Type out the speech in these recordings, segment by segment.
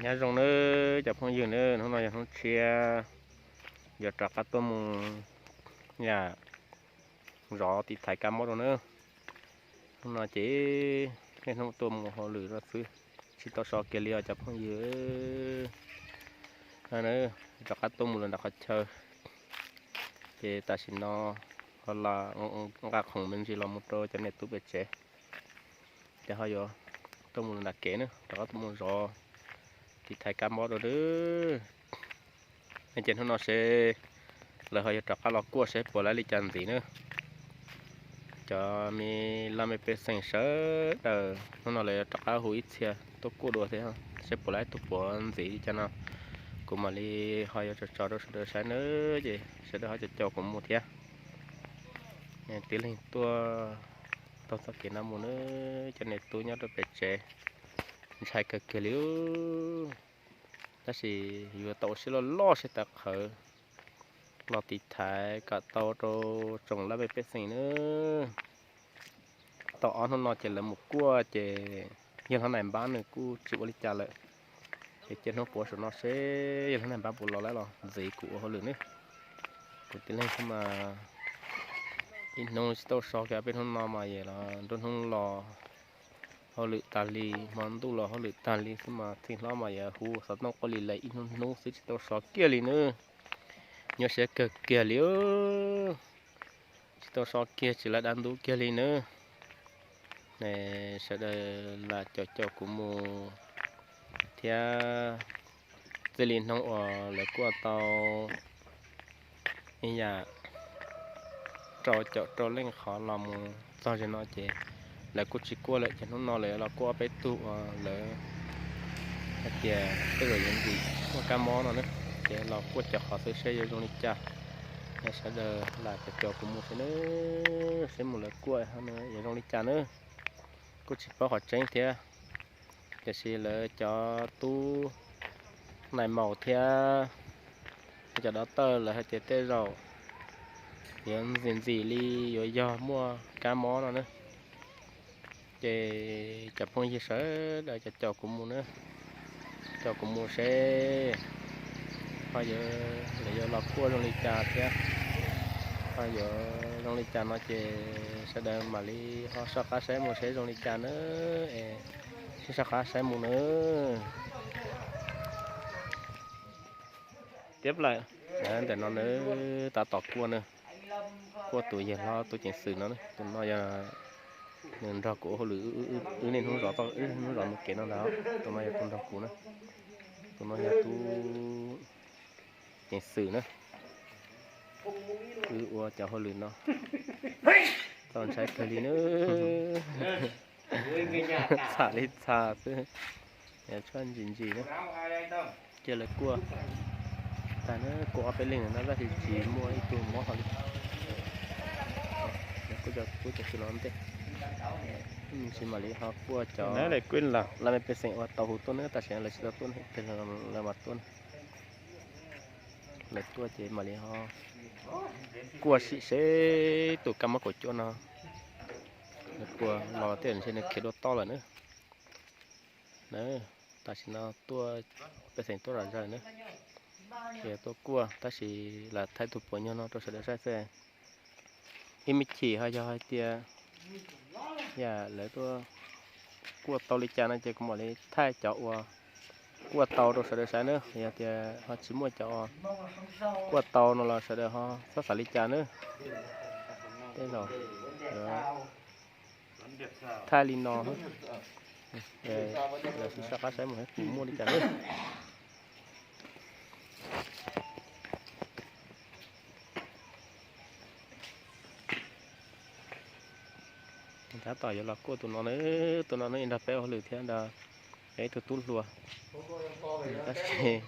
Nyob zoo nawb cov phooj ywg nawb, hnub no yog hnub tshiab, yuav rov qab tuaj mus yam zov tiv thaiv kab mob rau nawb. Hnub no ces niaj hnub tuaj mus hauj lwm rau xwb, tsis tau so kiag li os cov phooj ywg. Rov qab tuaj mus lawm nram qhov chaw, ces tam sim no ho los nqa khoom me ntsis los mus rau cov niam tub pem tsev. Ces ho yuav tuaj mus nram kev na, rov qab tuaj mus zov tiv thaiv kab mob rau nawb. Ces hnub no seb lawv ho yuav rov qab los kuaj seb puas laib li cas ntxiv na. Cov me laj mej pej xeem sawv daws hnub no lawv yuav rov qab hu ib txhia tuaj kuaj dua thiab, seb puas laib tuaj puav ntxiv li cas no. Kuv mam li ho yuav tso tso rau sawv daws saib nawb, ces sawv daws ho caum caum kuv mus thiab. Tib leeg tuaj taug txoj kev no mus nawb, cov niam tub nyob rau pem tsev ntshai kawg kiag li. Tab sis yuav tau ua siab loj loj siab tawv qhawv los tiv thaiv kom tau rau tsoom laj mej pej xeem nawb. Tau ob hnub no ces lawv mus kuaj ces yawg Hlob Nais Npab nws kuj tsis ua li cas lawm. Ces cia hnub puav saum no seb yawg Hlob Nais Npab puas los lawm los ntxiv kuv ua hauj lwm nawb. Kuv tib leeg xwb mas ib hnub tsis tau so kiag, peb hnub no mas yog los nruab hnub los hauj lwm tag li, hmo ntuj los hauj lwm tag li xwb mas txhij hlob mas yog hu xov tooj quaj li lawm ib hnub hnub xwb tsis tau so kiag li nawb. Nyuaj siab kawg kiag li, tsis tau so kiag tsis laib dab ntub kiag li nawb. Sawv daws lam caum caum kuv mus thiab. Txij li hnub uas lawv kuaj tau ib yam rau caum rau leej qhov los mus txog zaum no ces lawv kuj tsis kuaj lawm, ces hnub no lawv los kuaj ob peb tug uas lawv hais tias tej zaum yuav ntim muaj kab mob no na, ces los kuaj cov qhov xwb seb yuav zoo li cas. Sawv daws lam caum caum kuv mus seb na, seb mus lawv kuaj yuav zoo li cas na. Kuj tsis paub qhov tseeb thiab, tiam sis lawv cov tub nais maum thiab cov doctor lawv hais tias tej zaum yuav ntxim ntxim li yuav yog muaj kab mob no na. Ces cov phooj ywg sawv daws caum caum kuv mus na, caum kuv mus seb ho yuav, lawv yuav los kuaj zoo li cas thiab, ho yuav zoo li cas no ces sawv daws mam li ho soj qab saib mus seb zoo li cas na, es sib soj qab saib mus na. Tiab plaws, ntawm no nawb, tab tom kuaj na, kuaj tus yawg hlob tub ceev xwm no, tus no yog nws nrog kuv ua hauj lwm, wb niaj hnub zov, wb hnub zov mus kev no ntag. Tus no yog tus nrog kuv na, tus no yog tub ceev xwm na. Wb ua cov hauj lwm no txaus ntshai kawg li nawb, txham li txham xwb, tshuab ntsis ntsis na. Cia lawv kuaj tag na, kuaj ob peb leeg na tab sis tsis muaj ib tug mob hlo li. Kuj cov tub ceev xwm los ntej, tsis mam li ho kuaj cov laj mej pej xeem uas tau hu tuaj na, tam sim no lawv tsis tau tuaj na, lawv mam tuaj na. Lawv tuaj ces mam li ho kuaj sim seb tus kab mob kaum cuaj no nws puas los, tej zaum ntshe nws khiav dua toj lawm na. Na, tam sim no tuaj, pej xeem tuaj zom zaws na, khiav tuaj kuaj tab sis lam thaij tus puav nyuag no rau sawv daws saib xwb. Ib me chim ho yog hais tias yam lawv tuaj kuaj tau li cas no ces kuv mam li thaij cov uas kuaj tau rau sawv daws saib na. Yog tias ho tsis muaj cov kuaj tau no los sawv daws ho txhob xav li cas na. Tej zaum thaij li no, sawv daws sib soj qab saib mus seb puas muaj li cas na. Tab tom yuav los kuaj tus no na, tus no nws nrog peb ua hauj lwm thiab ntag, yog ib tug tub hluas. Tab sis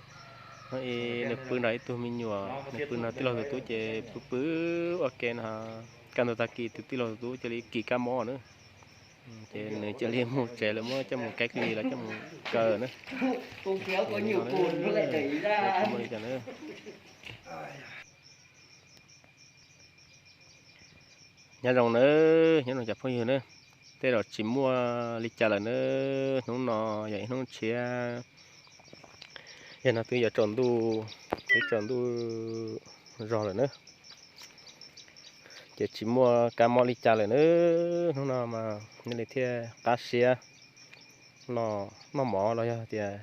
nws pw nrog ib tug me nyuam, nws pw nrog tij laug tus tub ces pw pw ua ke no, kaj ntug tag kis tus tij laug tus tub cia li kis kab mob na. Ces nws cia li mus tsev lawv muab coj mus cách ly lawv coj mus kaw na. Nyob zoo nawb, nyob zoo cov phooj ywg nawb, tej zaum tsis muaj li cas lawm nawb. Hnub no yog ib hnub tshiab, Yog no twb yuav tsaus ntuj, twb tsaus ntuj zog lawm na, ces tsis muaj kab mob li cas lawm na. Hnub no mas nyob li thiaj qab siab, noj mov los yog tias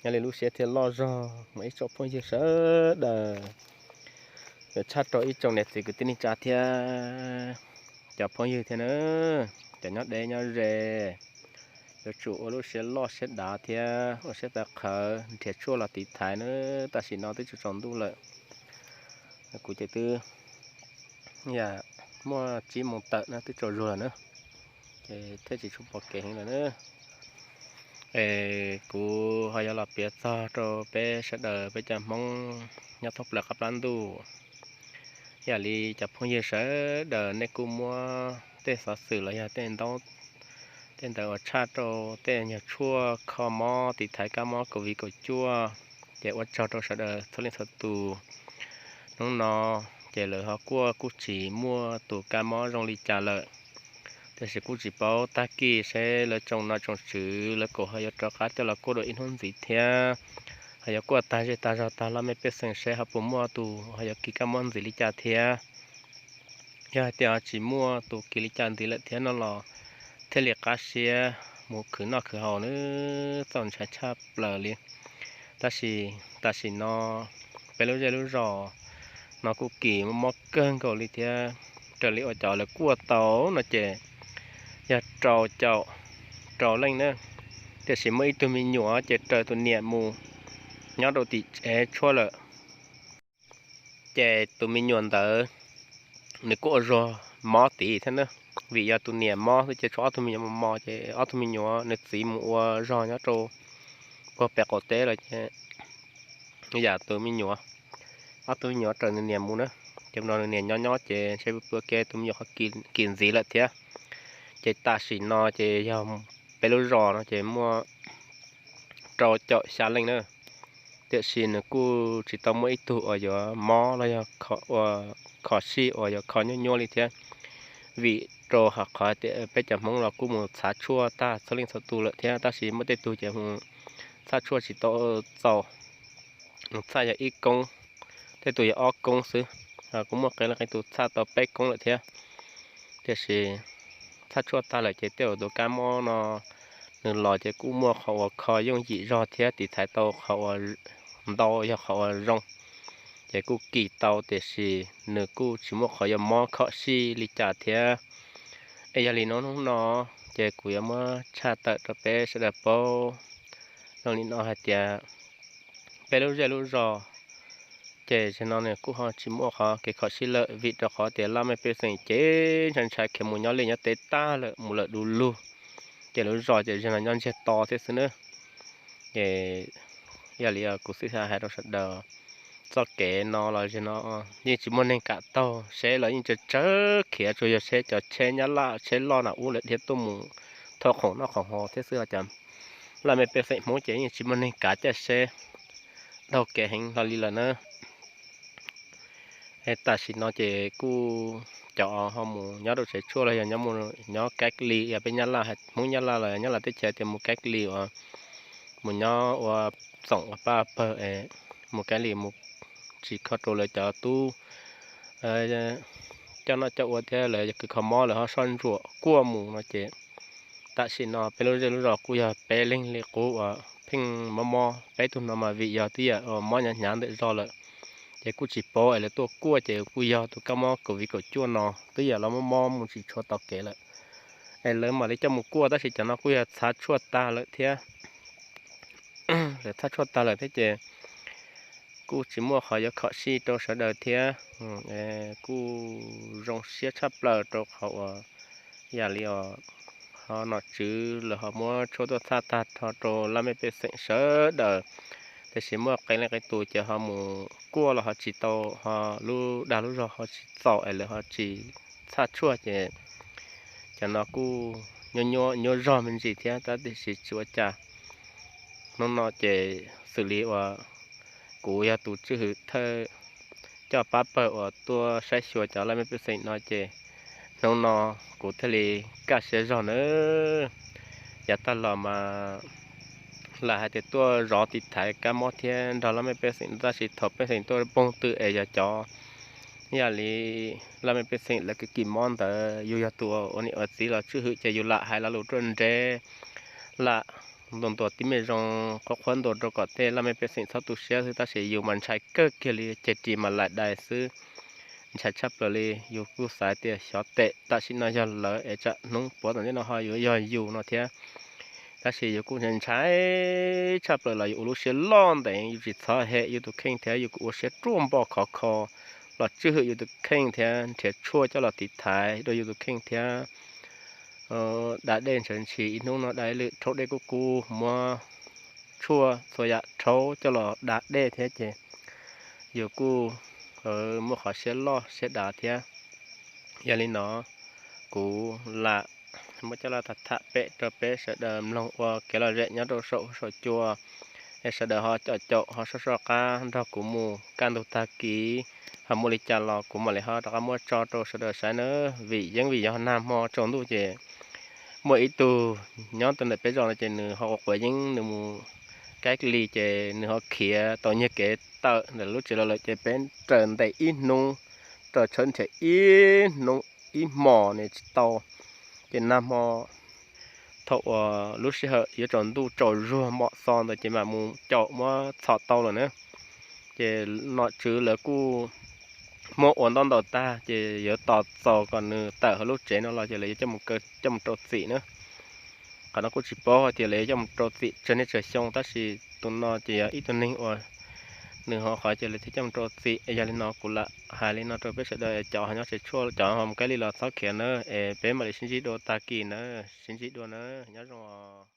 nyob li lub siab thiaj loj zog mus ib tsoom phooj ywg sawv daws. Yuav tshaj rau ib tsoom niam txiv kwv tij neej tsa thiab cov phooj ywg thiab na, cov nyob deb nyob ze, yuav tsum ua lub siab loj siab dav thiab ua siab tawv qhawv nrhiav tshuaj los tiv thaiv na. Tam sim no twb tsaus tsaus ntuj lawm, kuv ces twb yam muaj tsib moos tawm na, twb tsaus zuag lawm na, ces thiaj tsis tshua pom kev heev lawm na. Es kuv ho yuav los piav txog rau peb sawv daws peb cov Hmoob nyob thoob plaws qab plab ntuj. Yam li cov phooj ywg sawv daws nej kuj muab tej xov xwm los yog tej ntaub tej ntawv uas tshaj rau tej nyuag tshuaj kho mob tiv thaiv kab mob COVID kaum cuaj, ces ua tsaug rau sawv daws txhua leej txhua tus. Hnub no ces lawv ho kuaj kuj tsis muaj tus kab mob zoo li cas lawm, tiam sis kuj tsis paub tag kis seb lawv tsoom nom tsoom tswv lawv kuj ho yuav rov qab coj los kuaj dua ib hnub ntxiv thiab, ho yuav kuaj tag zej tag zog tag laj mej pej xeem seb ho puas muaj tus ho yuav kis kab mob ntxiv li cas thiab. Yog hais tias tsis muaj tus kis li cas ntxiv lawm thiab no los thiaj li qab siab mus khwv noj khwv haus na, txaus ntshai tshaj plaws li. Tab sis tam sim no peb lub zej lub zos no kuj kis mob kawg nkaus li thiab. Raws li uas cov lawv kuaj tau no ces yog rau caum rau leej na, tiam sis muaj ib tug me nyuam ces raws tus niam mus nyob rau tim tsev tshuaj lawm. Ces tus me nyuam ntawd nws kuj ua zog mob tid thiab na, vim yog tus niam mob xwb ces tshuav ob tug me nyuam mos mos ces ob tug me nyuam nws txiv mus ua zog nyob rau puag pem qaum teb lawm ces yam tus me nyuam, ob tug me nyuam raws nws niam mus na, ces no nws niam nyob nyob ces ntshe pw pw ua ke tus me nyuam qhov kis ntxiv lawm thiab. Ces tam sim no ces yog peb lub zos no ces muaj rau caum xya leej na, tiam sis nws kuj tsis tau muaj ib tug uas yuav mob los yog kho sij uas yuav kho nyuaj nyuaj li thiab. Vim rau qhov tias peb cov Hmoob los kuj mus txhav tshuaj tag txhua leej txhua tus lawm thiab, tab sis muaj tej tug ces mus txhaj tshuaj tsis tau txaus, mus txhaj yog ib koob, tej tus yog ob koob xwb. Kuj muaj qee leej qee tus txhaj tau peb koob lawm thiab. Tiam sis txhaj tshuaj tag lawm ces tej uas tus kab mob no nws los ces kuj muaj qhov uas kho yooj yim zog thiab tiv thaiv tau qhov uas ntau yog qhov uas zoo, ces kuj kis tau tiam sis nws kuj tsis muaj qhov yuav mob khom sij li cas thiab. Es yog li no hnub no ces kuv yuav muab tshaj tawm rau peb sawv daws paub zoo li no hais tias peb lub zej lub zos ces zaum no nws kuj ho tsis muaj qhov kev khom sij lawm vim rau qhov tias laj mej pej xeem ces ntshai ntshai khiav mus nyob liaj nyob teb tag lawm mus lawm du lug, ces lub zos ces zaum no nyob ntsiag to thiab xwb nawb. Es yog li kuv xav hais rau sawv daws, txoj kev no los zaum no yeej tsis muaj neeg kam taug, seb los yeej tsawg tsawg khiav, tsuas yog seb cov tsheb nyab laj tsheb loj na ub lawm thiab tuaj mus thauj khoom noj khoom haus thiab xwb os. Cov laj mej pej xeem Hmoob ces yeej tsis muaj neeg kav caj seb taug kev heev hlo li lawm na. Tam sim no ces kuj cov ho mus nyob rau tsev tshuaj los yog nyob cách ly, yog peb nyab laj, Hmoob nyab laj los nyab laj teb chaws tias mus cách ly uas mus nyob ua txoom ua paj pawg es mus cách ly mus tsis kho rau lawv cov tub coj noj coj ua thiab lawv kws kho mob lawv ho soj ntsuam kuaj mus no ces tam sim no peb lub zej lub zos kuj yog peb leeg li qub uas pheej mob mob, peb tug no mas vim yog twb yam mob hnyav hnyav ntawm zos lawm, ces kuj tsis paub es lawv tuaj kuaj ces kuj yog tus kab mob COVID kaum cuaj no twb yam los mob mob mus tsis tshua tau kev lawm, es lawv mam li coj mus kuaj, tab sis cov no kuj yog txhav tshuaj tag lawm thiab. Lawv txhaj tshuaj tag lawm thiab ces kuj tsis muaj qhov yuav khom sij rau sawv daws thiab. Kuj zoo siab tshaj plaws rau qhov uas yam li os ho nom tswv lawv ho muab tshuaj tuaj txhaj tag nrho rau laj mej pej xeem sawv daws, tiam sis muaj qee leej qee tus ces ho mus kuaj los ho tsis tau, ho lub dag lub zog ho tsis txaus es lawv ho tsis txhaj tshuaj ces cov no kuj nyuaj nyuaj nyuaj zog me ntsis thiab, tab tiam sis tsis ua cas. Hnub no ces xws li uas kuv yog tus tswj hwm thawj coj pab pawg uas tuaj saib xyuas cov laj mej pej xeem no ces hnub no kuv thiaj li kaj siab zog nawb. Yav tag los mas lam hais tias tuaj zov tiv thaiv kab mob thiab nrog laj mej pej xeem, tab sis thaum pej xeem tuaj poob twg es yog cov yam li laj mej pej xeem lawv kis kis mob ntawd yus yog tus ua niam ua txiv los tswj hwm ces yus lam hais lo lus ruaj nreb, lam ntuas ntuas tib me zoo, qhuab qhuab ntuas rau kom tej laj mej pej xeem txhob tu siab xwb, tab sis yus mas ntshai kawg kiag li, ceg ris mas laim dais xwb. Ntshai tshaj plaws li, yus kuj xav tias xyov tes tam sim no yog lawv es tsam hnub puav tom ntej no ho yuav yog yus no thiab. Tab sis yus kuj ntshai ntshai tshaj plaws los yus ua lub siab loj ntev, yus tsis txhob hem yus tus kheej thiab yus kuj ua siab ruaj npoj khov kho los tswj hwm yus tus kheej thiab nrhiav tshuaj coj los tiv thaiv rau yus tus kheej thiab da dej ntshaw ntshis, ib hnub no da ib lwm, rhaub dej kuj kub, muab tshuaj txhua yam rhaub coj los da dej thiab ces yus kuj muaj qhov siab loj siab dav thiab. Yog li no kuv lam muab coj los tham tham pem rau peb sawv daws mloog ua kev lom zem nyob rau saum huab saum cua, es sawv daws ho caum caum ho soj soj qab nrog kuv mus kaj ntug tag kis, ho muaj li cas los kuv mam li ho rov qab muab tso rau sawv daws saib nawb. Vim yeeb vim yog nag hmo tsaus ntuj ces muaj ib tug nyob rau ntawm peb zos no ces nws ho quav quav yeeb, nws mus kaib li ces nws ho khiav tau nyiag kev tawm ntawm lub tsev los lawm ces peb raws ntes ib hnub, raws tshawb nrhiav ib hnub ib hmos nws tsis tau. Ces nag hmo thaum uas lub sij hawm yuav tsaus ntuj tsaus zuag mom xo ntawd ces mam mus caum muab txhom tau lawm na. Ces nom tswv lawv kuj muab ua ntaub ntawv tag ces yuav tos txaus kom nws tawm hauv lub tsev no los ces lawv yuav coj mus kaw coj mus rau txim na. Qhov no kuj tsis paub hais tias lawv yuav coj mus rau txim tsawg niaj tsawg xyoo, tab sis tus no ces yog ib tug neeg uas nws ho qhov ces lawv thiaj coj mus rau txim. Yog li no kuv lam hais li no rau peb sawv daws, cov ho nyob tsev tshuaj, cov ho mus kaib li los txhob khiav nawb, es peb mam li sib ntsib dua tag kis nawb, sib ntsib dua nawb, nyob zoo os.